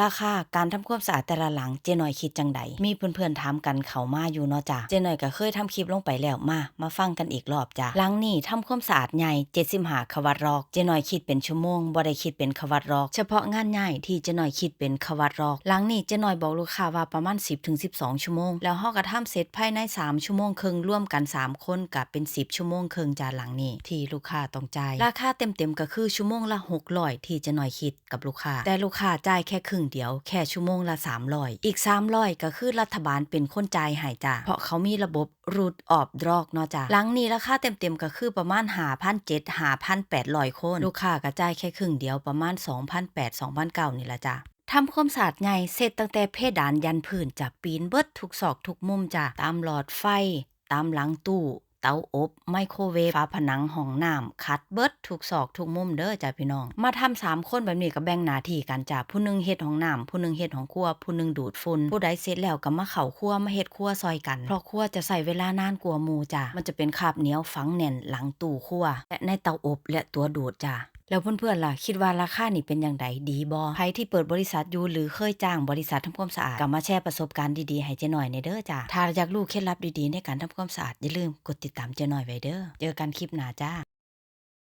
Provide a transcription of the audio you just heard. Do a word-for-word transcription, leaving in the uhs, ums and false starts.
ราคาการทำความสะอาดแต่ละหลัง เจ๊น้อยคิดจั่งใด มีเพื่อนๆถามกันเข้ามาอยู่เนาะจ้า เจ๊น้อยก็เคยทำคลิปลงไปแล้ว มา มาฟังกันอีกรอบจ้า หลังนี้ทำความสะอาดใหญ่ เจ็ดสิบห้า ควัตรอก เจ๊น้อยคิดเป็นชั่วโมง บ่ได้คิดเป็นควัตรอก เฉพาะงานใหญ่ที่เจ๊น้อยคิดเป็นควัตรอก หลังนี้เจ๊น้อยบอกลูกค้าว่าประมาณ สิบถึงสิบสอง ชั่วโมง แล้วเฮาก็ทำเสร็จภายใน สาม ชั่วโมงครึ่ง รวมกัน สาม คนก็เป็น สิบ ชั่วโมงครึ่งจ้า หลังนี้ที่ลูกค้าต้องจ่าย ราคาเต็มๆก็คือชั่วโมงละ หกร้อย ที่เจ๊น้อยคิด กับลูกค้า แต่ลูกค้าจ่ายแค่ครึ่งเดียว แค่ชั่วโมงละ สามร้อย อีก สามร้อย ก็คือรัฐบาลเป็นคนจ่ายให้จ้า เพราะเขามีระบบ root of drop เนาะจ้า หลังนี้ราคาเต็มๆก็คือประมาณ ห้าพันเจ็ด ห้าพันแปดร้อย คน ลูกค้าก็จ่ายแค่ครึ่งเดียว ประมาณ สองพันแปด สองพันเก้า นี่ล่ะจ้า ทำความสะอาดใหญ่ เช็ดตั้งแต่เพดานยันพื้นจ้า ปีนเบิดทุกซอกทุกมุมจ้า ตามหลอดไฟ ตามหลังตู้ เตาอบ ไมโครเวฟ ฝาผนังห้องน้ำ ขัดเบิดทุกซอกทุกมุมเด้อจ้าพี่น้อง มาทำสามคนแบบนี้ก็แบ่งหน้าที่กันจ้า ผู้หนึ่งเฮ็ดห้องน้ำ ผู้หนึ่งเฮ็ดห้องครัว ผู้หนึ่งดูดฝุ่น ผู้ใดเสร็จแล้วก็มาเข้าครัว มาเฮ็ดครัวซอยกัน เพราะครัวจะใช้เวลานานกว่าหมู่จ้า มันจะเป็นคราบเหนียวฝังแน่นหลังตู้ครัว และในเตาอบ และตัวดูดจ้า แล้วเพื่อนๆล่ะ คิดว่าราคานี่เป็นจั่งใด ดีบ่ ใครที่เปิดบริษัทอยู่ หรือเคยจ้างบริษัททำความสะอาด ก็มาแชร์ประสบการณ์ดีๆให้เจ๊น้อยแหน่เด้อจ้า ถ้าอยากรู้เคล็ดลับดีๆในการทำความสะอาด อย่าลืมกดติดตามเจ๊น้อยไว้เด้อ เจอกันคลิปหน้าจ้า